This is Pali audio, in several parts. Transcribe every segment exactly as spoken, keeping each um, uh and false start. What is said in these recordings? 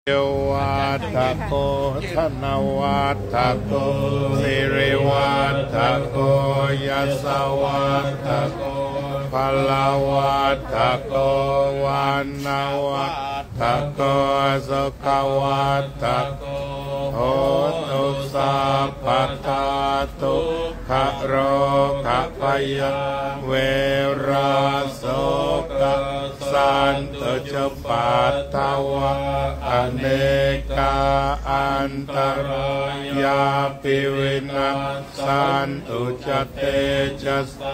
āyuvaḍḍhako dhanavaḍḍhako sirivaḍḍhako yasavaḍḍhako balavaḍḍhako vaṇṇavaḍḍhako sukhavaḍḍhako hotu sabbadā. Dukkharogabhayā verā sokā sattu cupaddavā anekā antarāyāpi vinassantu ca tejasā.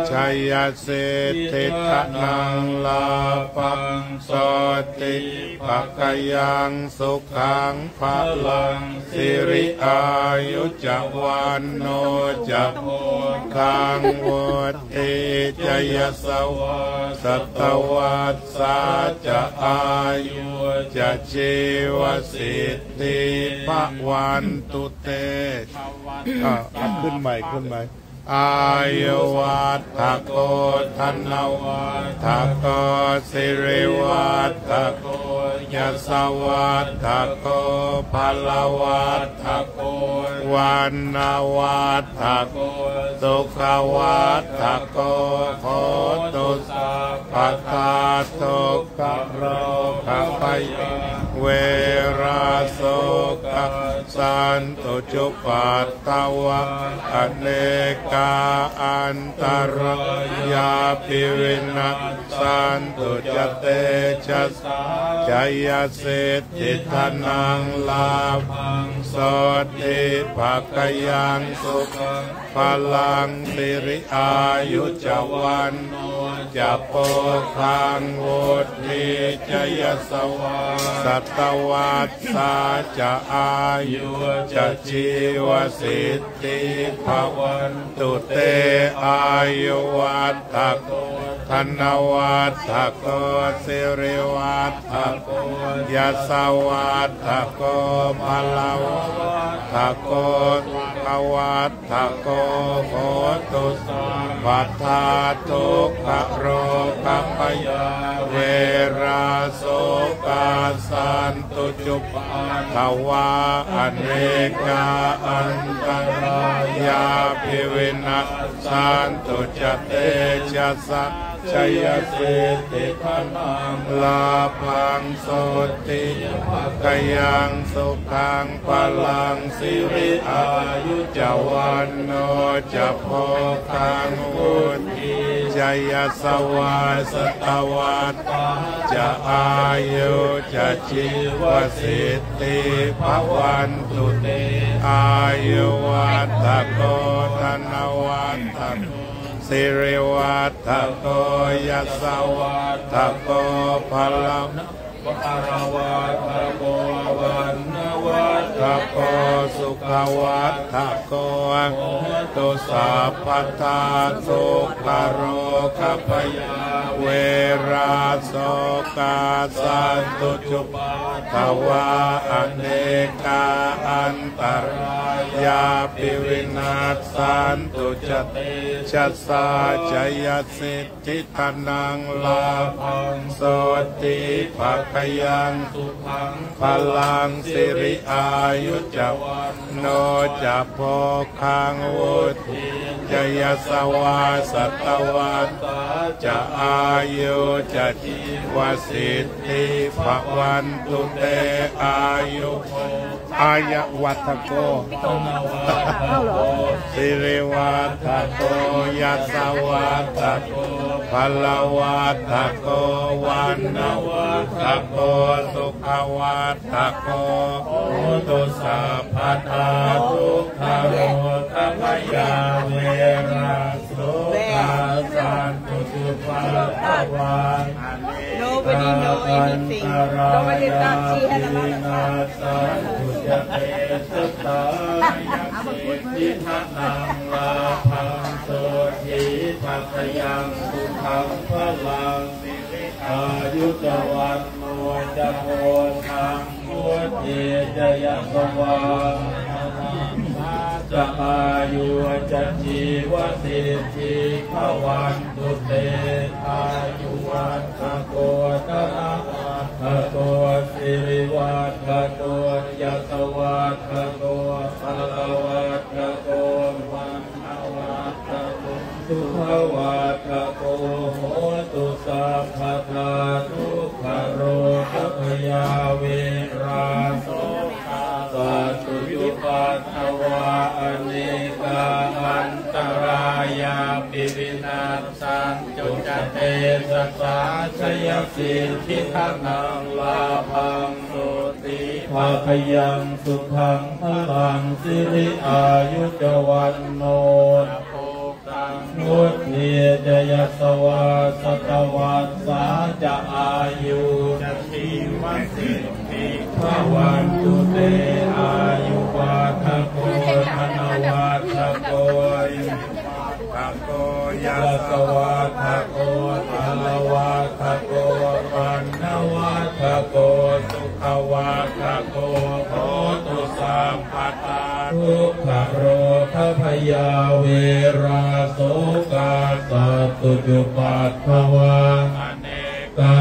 Jayasiddhi dhanaṃ lābhaṃ sotthi bhāgyaṃ sukhaṃ balaṃ siri āyu ca vaṇṇo ca bhogaṃ vuḍḍhī ca yasavā satavassā ca āyū ca jīvasiddhī bhavantu te. อ่ะ ขึ้นใหม่ ขึ้นใหม่ āyuvaḍḍhako dhanavaḍḍhako sirivaḍḍhako yasavaḍḍhako balavaḍḍhako vaṇṇavaḍḍhako sukhavaḍḍhako hotu sabbadā. Dukkharogabhayā verā sokā sattu cupaddavā anekā antarāyāpi vinassantu ca tejasā. Jayasiddhi dhanaṃ lābhaṃ sotthi bhāgyaṃ sukhaṃ balaṃ siri āyu ca vaṇṇo ca bhogaṃ vuḍḍhī ca yasavā satavassā ca āyū ca jīvasiddhī bhavantu te. Āyuvaḍḍhako dhanavaḍḍhako sirivaḍḍhako yasavaḍḍhako balavaḍḍhako sukhavaḍḍhako hotu sabbadā. Dukkharogabhayā verā sokā sattu cupaddavā anekā antarāyāpi vinassantu ca tejasā. Jayasiddhi dhanaṃ lābhaṃ sotthi bhāgyaṃ sukhaṃ balaṃ siri āyu ca vaṇṇo ca bhogaṃ vuḍḍhī ca yasavā satavassā ca āyū ca jīvasiddhī bhavantu te. Āyuvaḍḍhako dhanavaḍḍhako sirivaḍḍhako yasavaḍḍhako bala balavaḍḍhako vaṇṇavaḍḍhako sukhavaḍḍhako hotu sabbadā. Dukkharogabhayā verā sokā sattu cupaddavā anekā antarāyāpi vinassantu ca tejasā. Jayasiddhi dhanaṃ lābhaṃ sotthi bhāgyaṃ sukhaṃ balaṃ siri āyu ca vaṇṇo ca bhogaṃ vuḍḍhī ca yasavā satavassā ca āyū ca jīvasiddhī bhavantu te. Āyu āyuvaḍḍhako dhanavaḍḍhako sirivaḍḍhako yasavaḍḍhako balavaḍḍhako vaṇṇavaḍḍhako sukhavaḍḍhako hotu sabbadā. Dukkharogabhayā verā sokā sattu cupaddavā Nobody know anything. Nobody thought she had a lot of time. Dhanaṃ lābhaṃ sotthi bhāgyaṃ sukhaṃ balaṃ siri āyu ca vaṇṇo ca bhogaṃ vuḍḍhī ca yasavā ca āyū ca jīvasiddhī bhavantu te. Āyuvaḍḍhako dhanavaḍḍhako vaḍḍhako sirivaḍḍhako yasavaḍḍhako balavaḍḍhako vaṇṇavaḍḍhako sukhavaḍḍhako hotu sabbadā. Dukkharogabhayā verā sokā sattu cupaddavā anekā antarāyāpi vinassantu ca tejasā. Jayasiddhi dhanaṃ lābhaṃ sotthi bhāgyaṃ sukhaṃ balaṃ siri āyu ca vaṇṇo ca bhogaṃ vuḍḍhī ca yasavā satavassā ca āyū ca jīvasiddhī bhavantu te. Āyuvaḍḍhako dhanavaḍḍhako sirivaḍḍhako yasavaḍḍhako balavaḍḍhako vaṇṇavaḍḍhako sukhavaḍḍhako hotu sabbadā. Dukkharogabhayā verā sokā sattu cupaddavā anekā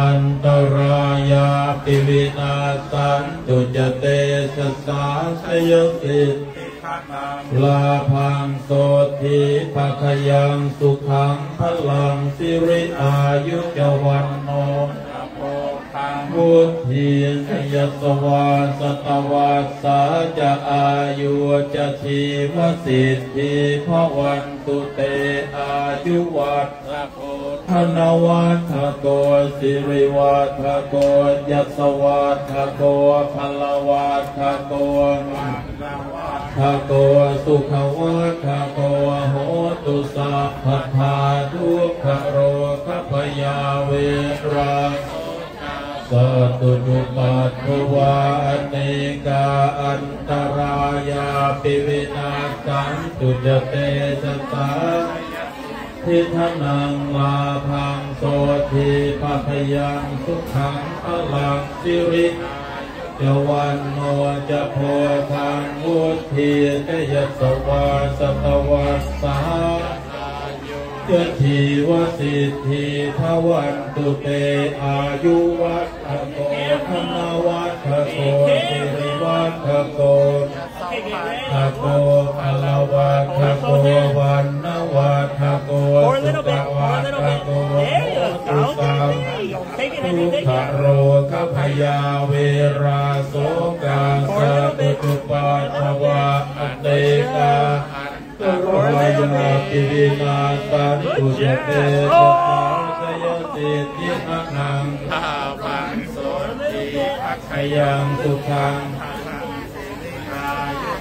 antarāyāpi vinassantu ca tejasā. Jayasiddhi dhanaṃ lābhaṃ sotthi bhāgyaṃ sukhaṃ balaṃ siri āyu ca vaṇṇo ca bhogaṃ vuḍḍhī ca yasavā satavassā ca āyū ca jīvasiddhī bhavantu te. Āyuvaḍḍhako dhanavaḍḍhako sirivaḍḍhako yasavaḍḍhako balavaḍḍhako vaṇṇavaḍḍhako sukhavaḍḍhako hotu sabbadā. Dukkharogabhayā verā sattu cupaddavā anekā antarāyāpi vinassantu ca tejasā. Jayasiddhi dhanaṃ lābhaṃ sotthi bhāgyaṃ sukhaṃ balaṃ siri ca vaṇṇo ca bhogaṃ vuḍḍhī ca yasavā satavassā ca jīvasiddhī bhavantu te. Āyuvaḍḍhako dhanavaḍḍhako sirivaḍḍhako yasavaḍḍhako balavaḍḍhako vaṇṇavaḍḍhako sukhavaḍḍhako hotu sabbadā. Dukkharogabhayā verā sokā sattu cupaddavā anekā antarāyāpi vinassantu ca tejasā. Jayasiddhi dhanaṃ lābhaṃ sotthi bhāgyaṃ sukhaṃ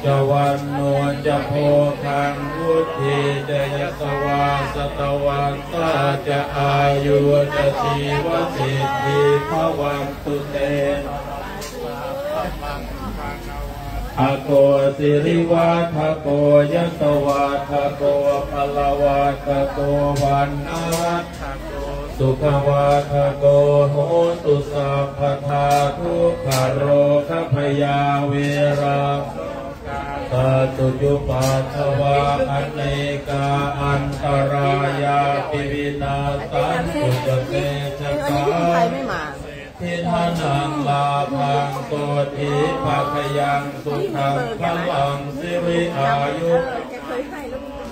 ca vaṇṇo ca bhogaṃ vuḍḍhī ca yasavā satavassā ca āyū ca jīvasiddhī bhavantu te. Dhanavaḍḍhako sirivaḍḍhako yasavaḍḍhako balavaḍḍhako vaṇṇavaḍḍhako sukhavaḍḍhako hotu sabbadā. Dukkharogabhayā verā sokā sattu cupaddavā anekā antarāyāpi vinassantu ca tejasā. Jayasiddhi dhanaṃ lābhaṃ sotthi bhāgyaṃ sukhaṃ balaṃ siri āyu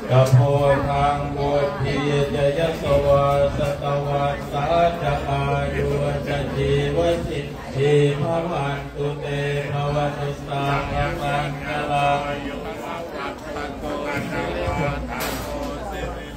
ca bhogaṃ vuḍḍhī ca yasavā satavassā ca āyū ca jīvasiddhī bhavantu te. Bhavatu sabbamaṅgalaṃ.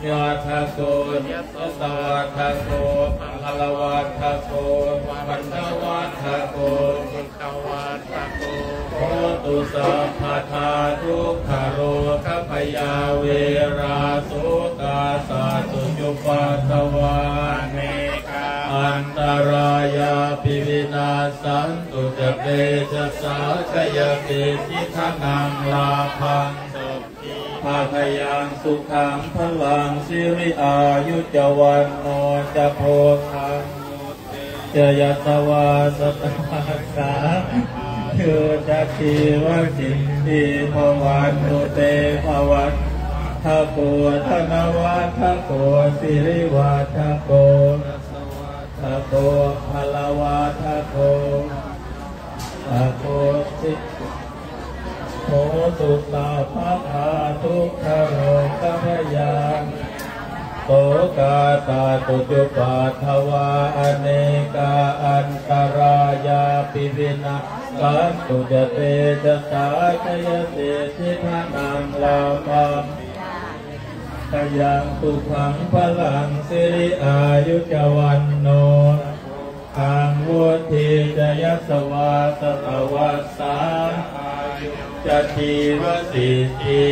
Āyuvaḍḍhako dhanavaḍḍhako balavaḍḍhako vaṇṇavaḍḍhako sukhavaḍḍhako hotu sabbadā. Dukkharogabhayā verā sokā sattu cupaddavā anekā antarāyāpi vinassantu ca tejasā. Jayasiddhi dhanaṃ lābhaṃ sotthi bhāgyaṃ sukhaṃ balaṃ siri āyu ca vaṇṇo ca bhogaṃ vuḍḍhī ca yasavā satavassā ca āyū ca jīvasiddhī bhavantu te. Āyuvaḍḍhako dhanavaḍḍhako sirivaḍḍhako Ato balavattako, ato si- hotu sabbadā dukkharogabhayā, sokā sattu cupaddavā, anekā antarāyāpi vinassantu ca tejasā. Jayasiddhi dhanaṃ lābhaṃ, byaṃ sukhaṃ balaṃ siri āyu ca vaṇṇo, aṃ vuḍḍhī ca yasavā satavassā, āyu ca jīvasiddhī.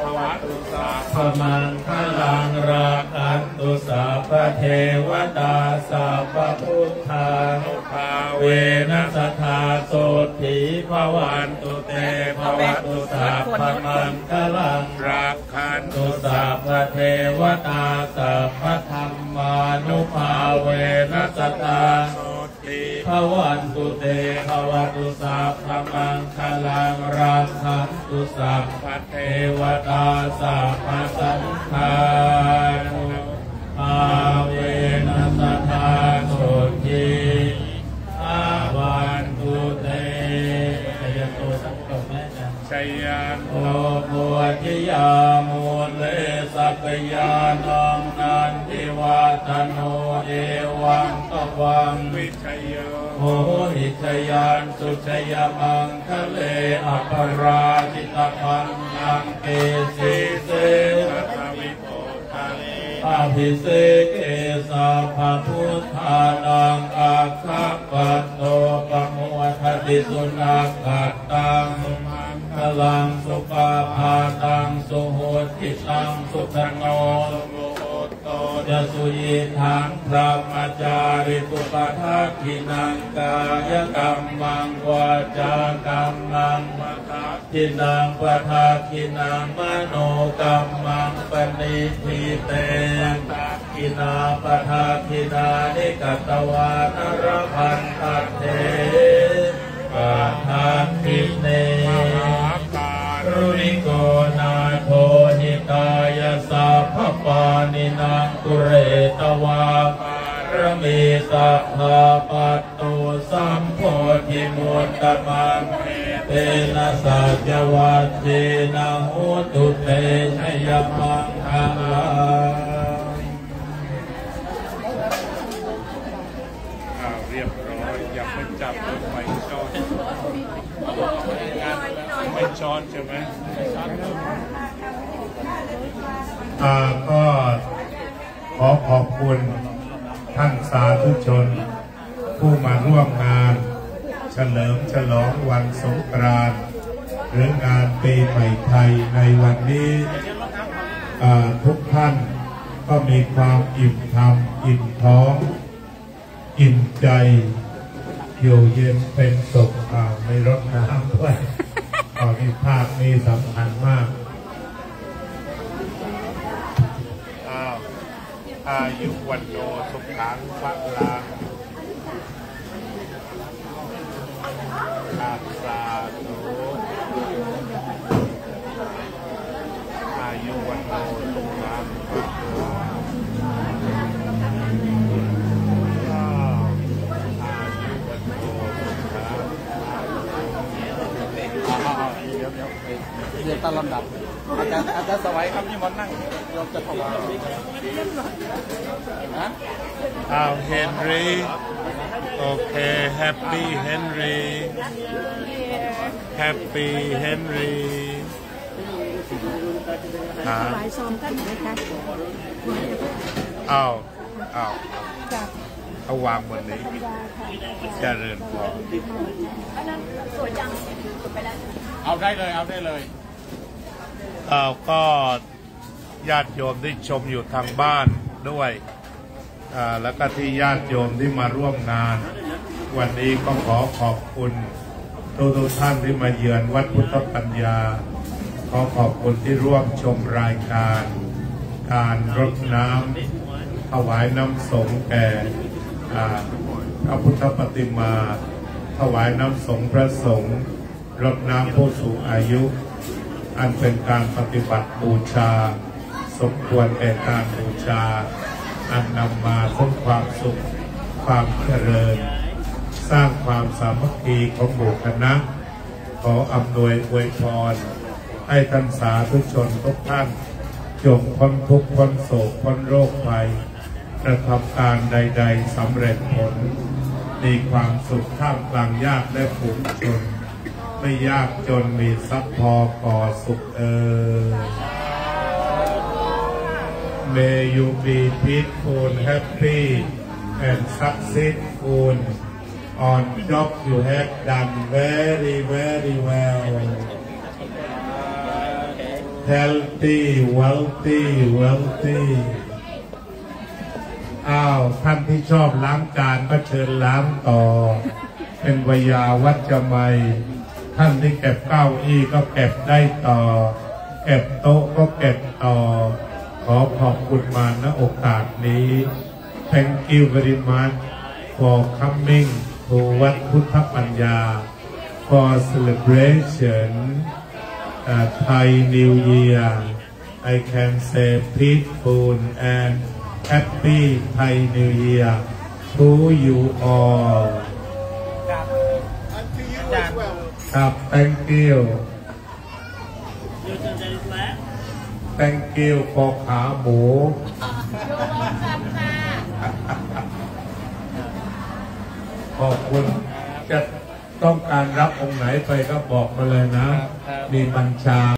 Bhavatu sabbamaṅgalaṃ, rakkhantu sabbadevatā, sabbabuddhānubhāvena sadā sotthī bhavantu te. Bhavatu sabbamaṅgalaṃ, rakkhantu sabbadevatā, sabbadhammānubhāvena sadā sotthī bhavantu te. Bhavatu sabbamaṅgalaṃ, rakkhantu sabbadevatā, sabbasaṅghānubhāvena sadā sotthī bhavantu te. Jayanto bodhiyā mūle sakyānaṃ nandivaḍḍhano, evaṃ tvaṃ vijayo hohi jayassu jayamaṅgale, aparājitapallaṅke sīse paṭhavipokkhare, abhiseke sabbabuddhānaṃ aggappatto pamodati. Sunakkhattaṃ sumaṅgalaṃ supabhātaṃ suhuṭṭhitaṃ, sukhaṇo sumuhutto ca suyiṭṭhaṃ brahmacārisu. Padakkhiṇaṃ kāyakammaṃ vācākammaṃ padakkhiṇaṃ, padakkhiṇaṃ manokammaṃ paṇidhī te padakkhiṇā. Padakkhiṇāni katvāna labhantatthe padakkhiṇe. Mahākāruṇiko nātho hitāya sabbapāṇinaṃ, pūretvā pāramī sabbā patto sambodhimuttamaṃ, etena saccavajjena hotu te jayamaṅgalaṃ. อ่า เรียบร้อย อย่าไปจับรถไฟช้อน ไม่ช้อนใช่ไหม อ่า ก็ขอขอบคุณท่านสาธุชน ผู้มาร่วมงานเฉลิมฉลองวันสงกรานต์ หรืองานปีใหม่ไทยในวันนี้ อ่า ทุกท่านก็มีความอิ่มธรรม อิ่มท้อง อิ่มใจ อยู่เย็นเป็นสุข อ่า ไม่รดน้ำด้วย ตอนนี้ภาคนี้สำคัญมาก อ้าว อายุวัณโณ สุขัง พลัง อ่ะ สาธุ อายุวัณโณ สุขัง พลัง อ้าว อายุวัณโณ สุขัง พลัง เดี๋ยว เดี๋ยว เรียงตามลำดับ อาจารย์ อาจารย์สวัยครับ นิมนต์นั่ง โยมจะถวาย ฮะ อ้าว เฮนรี่ โอเค แฮปปี้ เฮนรี่ แฮปปี้ เฮนรี่ ฮะ ถวายซองท่านไหมคะ อ้าว อ้าว จ้ะ เอาวางบนนี้ ธรรมดาค่ะ เจริญพร เอาได้เลย เอาได้เลย อ้าว ก็ญาติโยมที่ชมอยู่ทางบ้านด้วย อ่า แล้วก็ที่ญาติโยมที่มาร่วมงาน วันนี้ก็ขอขอบคุณทุกๆท่านที่มาเยือนวัดพุทธปัญญา ขอขอบคุณที่ร่วมชมรายการ การรดน้ำ ถวายน้ำสงฆ์แก่ อ่า พระพุทธปฏิมา ถวายน้ำสงฆ์พระสงฆ์ รดน้ำผู้สูงอายุ อันเป็นการปฏิบัติบูชา สมควรแก่การบูชา อ นำมาซึ่งความสุข ความเจริญ สร้างความสามัคคีของหมู่คณะ ขออำนวยอวยพร ให้ท่านสาธุชนทุกท่าน จงพ้นทุกข์พ้นโศกพ้นโรคภัย กระทำการใดๆสำเร็จผล มีความสุขท่ามกลางญาติและฝูงชน ไม่ยากจนมีทรัพย์พอก่อสุขเอ่ย May you be peaceful, happy, and successful on job you have done very, very well. Healthy, wealthy, wealthy. อ้าว ท่านที่ชอบล้างจานก็เชิญล้างต่อ เป็นวยาวัจจะไมย ท่านที่เก็บเก้าอี้ก็เก็บได้ต่อ เก็บโต๊ะก็เก็บต่อ ขอขอบคุณมา ณ โอกาสนี้ Thank you very much for coming to วัดพุทธปัญญา for celebration uh, Thai New Year. I can say peaceful and happy Thai New Year to you all. อาจารย์ ครับ thank you. You can say it back. Thank you for ขาหมู ขอบคุณ จะต้องการรับองค์ไหนไปก็บอกมาเลยนะ มีบัญชา